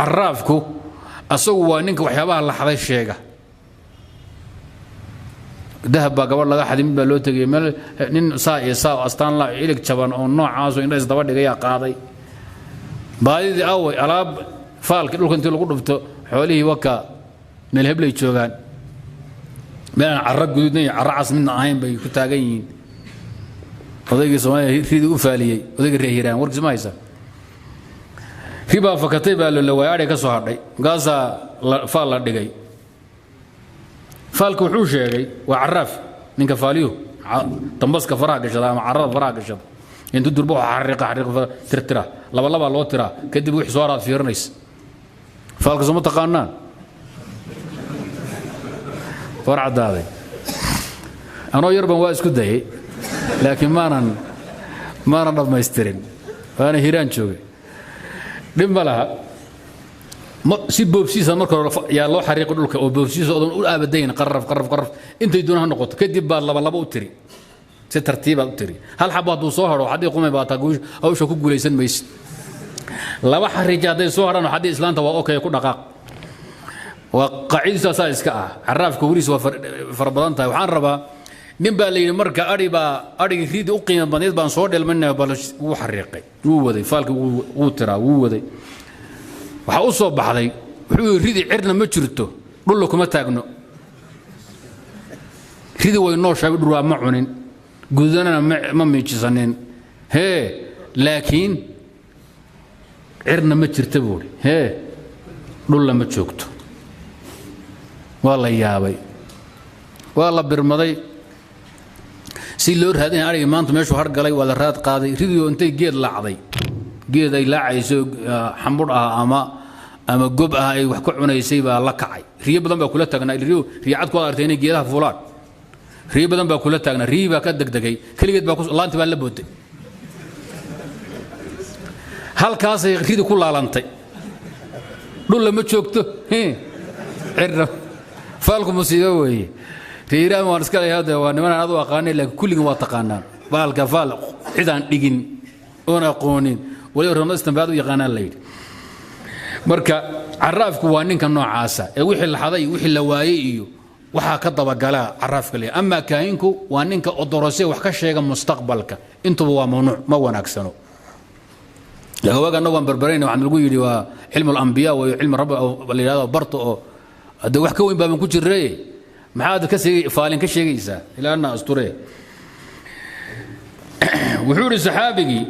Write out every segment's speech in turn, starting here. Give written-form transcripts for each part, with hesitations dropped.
Caraafku asagu waa ninka waxyaabaha la xaday sheega. Dahab baa gabadh laga xaday, mid baa loo tegay meel, nin saa iyo saa astaan la ilig jaban oo noocaasoo indha isdaba dhigayaa qaaday baadidii. Away alaab faalkii dhulka intii lagu dhufto, xoolihii waka meel heblay joogaan, meel aan carro guduudna iyo carro cas midna ahayn bay ku taagan yihiin. Odaygii Soomaaliya ridii u faaliyey, odaygii reer Hiiraan, warkiis ma haysa? Ribaa fakatay baa la waayay, adhay ka soo hadhay, markaasaa faal la dhigay. Faalka wuxuu sheegay waa caraaf, ninka faaliyuhu dambaska faraha gashada ama carrada faraha gashada, intuu durba xariiqa xariiqa tirtira, laba laba loo tiraa, kadib wixii soo haraad fiirinaysa. Faalka sooma taqaanaan? War caddaaday. Anoo yarban waa isku dayay, laakiin maanan dhammaystirin, waana Hiiraan joogay. Dhib ma laha, si boobsiisa marka hore yaa loo xariiqi dhulka oo boobsiisa odan u aabadayn, qaraf qaraf qaraf intay doona ha noqoto, kadib baad laba laba u tiri, si tartiibaad u tiri. Hal xabo hadduu soo hadho, haddii qumay baa taa, hawsha ku guulaysan maysid. Laba xariija hadday soo hadhaan, haddii islaanta waa okay, ku dhaqaaq. Waa qaacidisaasaa iska ah. Caraafka weliis waa fara badan tahay. Waxaan rabaa, nin baa la yidhi marka adhi baa adhigii riidii u qiimo badnayd baan soo dhelmanaya, bal wuu xariiqay, wuu waday faalkii, wuu tiraa, wuu waday, waxaa u soo baxday, wuxuu yidhi ridi cirna ma jirto, dhulla kuma taagno, ridi way nooshahay, dhurwaa ma cunin, gudanana ma miijisanin, hee laakiin cirna ma jirta buuri, hee dhulla ma joogto. Waa la yaabay, waa la birmaday si loo raadinaya adhigii maanta meeshuu hargalay. Waa la raad qaaday ridioo intay geed laacday, geed ay laacayso xambudh ah ama gob ah ay wax ka cunaysay baa la kacay. Riyo badan baa kula taagnaa, riyo riyacad ku aragtay inay geedaha fuulaan, riyo badan baa kula taagnaa, riyii baa ka degdegay, keligeed baa laanti baa la booday, halkaasay ridi ku laalantay, dhulla ma joogto, cirna. Faalku musiibo weeye. Reeraan waan iska leeyahay, waa nimanaan aad u aqaanay, laakiin kulligin waa taqaanaan baalka. Faal cidaan dhigin oon aqoonin waliba ramada istambaad u yaqaanaan la yidhi. Marka caraafku waa ninka noocaasa ee wixii la xaday, wixii la waayey iyo waxaa ka dabagalaa caraafka leeyahay. Amaa kaahinku waa ninka odorose wax ka sheega mustaqbalka. Intuba waa mamnuuc, ma wanaagsano. Laakiin waaga annagu waan barbarayna, waxaan lagu yidhi waa cilmu alambiyaa wayo, cilmi rabbi la yidhahdo barto, oo hadde wax ka weyn baaban ku jirree, maxaad ka faalin ka sheegaysaa? Ilaana asture. Wuxuu yidhi saxaabigii,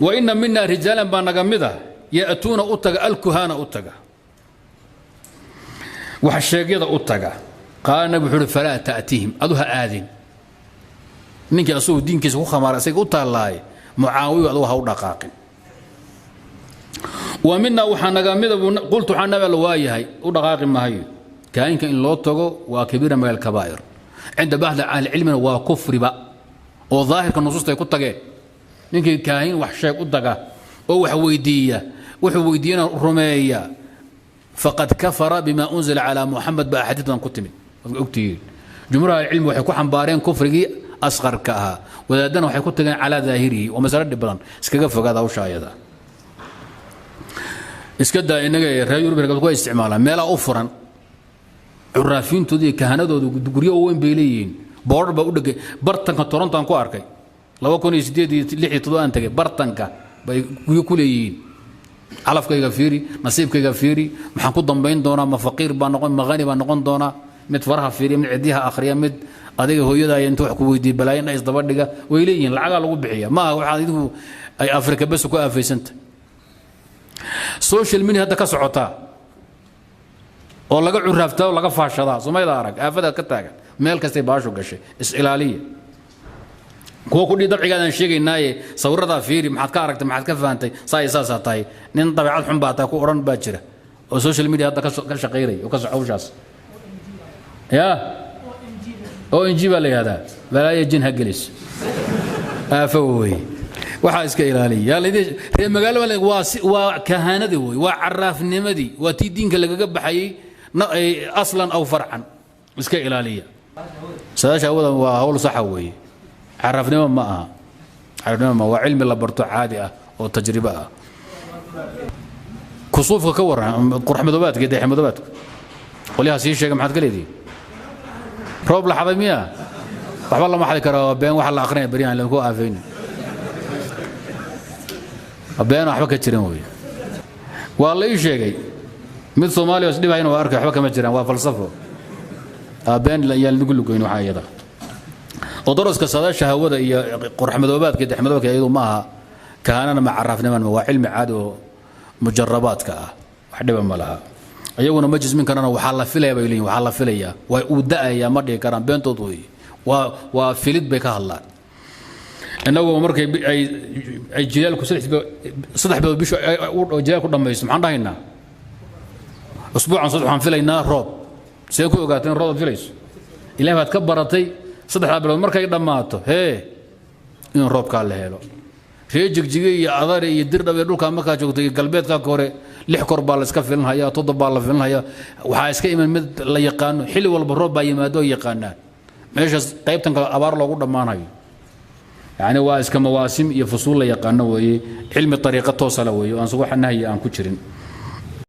wa ina mina rijaalan baa naga mid ah, ya'tuuna u taga, alkuhaana u taga, wax sheegyada u taga. Qaala nabi wuxuu yidhi falaa ta'tihim, adu ha aadin. Ninkii asagoo diinkiisa ku khamaaray isaga u taallaaye, Mucaawiyo, adugu ha u dhaqaaqin. Wa mina waxaa naga mida, qultu waxaa nabi Alla waayahay, u dhaqaaqi maayo. Kaahinka in loo tago waa kabiira min alkabaa'ir cinda bacdi ahli cilmina, waa kufriba oo daahirka nusuusta ay ku tageen. Ninkii kaahin wax sheeg u taga oo wax weydiiya, wuxuu weydiiyana rumeeya, faqad kafara bima unzila calaa Muxamed baa axaadiis badan ku timid, waad ogtihiin. Jumhuur ahlicilmi waxay ku xambaareen kufrigii asqarka ahaa, wadaadana waxay ku tageen calaa daahirihi. Waa masalo dhib badan, iskaga fogaada hawsha ayada. Iska daa inaga reer Yurub ku isticmaalaan, meelaha u furan curaafiintooda iyo kahanadooda guryo weyn bay leeyihiin, boodhar baa u dhegay. Bartanka Torontoan ku arkay 2008 iyo 6 iyo 7 aan tegay, bartanka bay guryo ku leeyihiin. Calafkayga fiiri, nasiibkayga fiiri, maxaan ku dambayn doonaa, ma faqiir baa noqon, ma hani baa noqon doonaa? Mid faraha fiiriya, mid cidyaha akhriya, mid adiga hooyadaaya inta wax ku weydiiya balaayin isdaba dhiga way leeyihiin. Lacagaa lagu bixiya, maaha waxaad idigu ay Afrika bes ku aafaysanta. Social media hadda ka socotaa oo laga curaaftaa oo laga faashadaa, somayda arag aafadaad ka taagan meel kastay baashu gashay. Is-ilaaliya kuwa kudhii dabcigaadaan sheegaynaaye, sawiradaa fiiri, maxaad ka aragtay, maxaad ka fahantay, saa iyo saasaa tahay, nin dabeecad xun baa tahay ku odhan baa jira oo social media hadda ka shaqaynaya oo ka soco hawshaas. Ya o n g baa la yihahdaa, balaaya jin ha gelis, aafo weeye. Waxaa iska ilaaliya reer magaalo. Waa kahaanadii wey, waa caraafnimadii, waa tii diinka lagaga baxayey aslan aw farcan. Iska ilaaliya saadaasha awadan, waa hawl saxa weeye, caraafnimo ma aha. Caraafnimo ma waa cilmi la barto caadi ah oo tajribo ah. Kusuufka ka warran, qoraxmadoobaadka iyo dayaxmadoobaadka, qolyaha sii sheega, maxaad ka leedihiin? Roob la xaday miya? Waxba lama xadi karo, waa been. Waxa la aqrinaya beryahan lama ku aafayni, been waxba ka jiran wey. Waa la ii sheegay mid Soomaaliya isdhibayna waa arkay, waxba kama jiraan, waa falsafo, been yaan lagu lugoyn. Waxaa iyada oo daraska saadaasha hawada iyo qoraxmadoobaadka iyo dayaxmadoobaadka iyadu ma aha kahanana, ma caraafniman, waa cilmi caadi oo mujarabaadka ah, wax dhiba ma laha. Iyaguna ma jismin karana, waxaa la filaya bay leeyihin, waxaa la filayaa waa uu da'ayaa, ma dhihi karaan, beentood weeye, waa filid bay ka hadlaan. Innagu markay ay jilaalku 3 bilood bishu jilaalku dhammaysto, maxaan dhahaynaa? Usbuucan saddex waxaan filaynaa roob. See ku ogaateen roob aad filayso? Ilaah baad ka baratay 3-daa bilood markay dhammaato hee in roobkaa la helo. Ree Jigjige iyo Adare iyo Dirdhab iyo dhulkaa markaa joogto iyo galbeedkaa hore, 6 kor baa la iska filinhayaa, 7 baa la filinhayaa. Waxaa iska iman mid la yaqaano, xilli walba roob baa yimaado oo yaqaanaan. Meeshaas qaybtan kale abaar loogu dhammaanayo. Yacni waa iska mawaasim iyo fusuul la yaqaano weeye, cilmi ariiqo toosala weeye, aan wax nahyi aan ku jirin.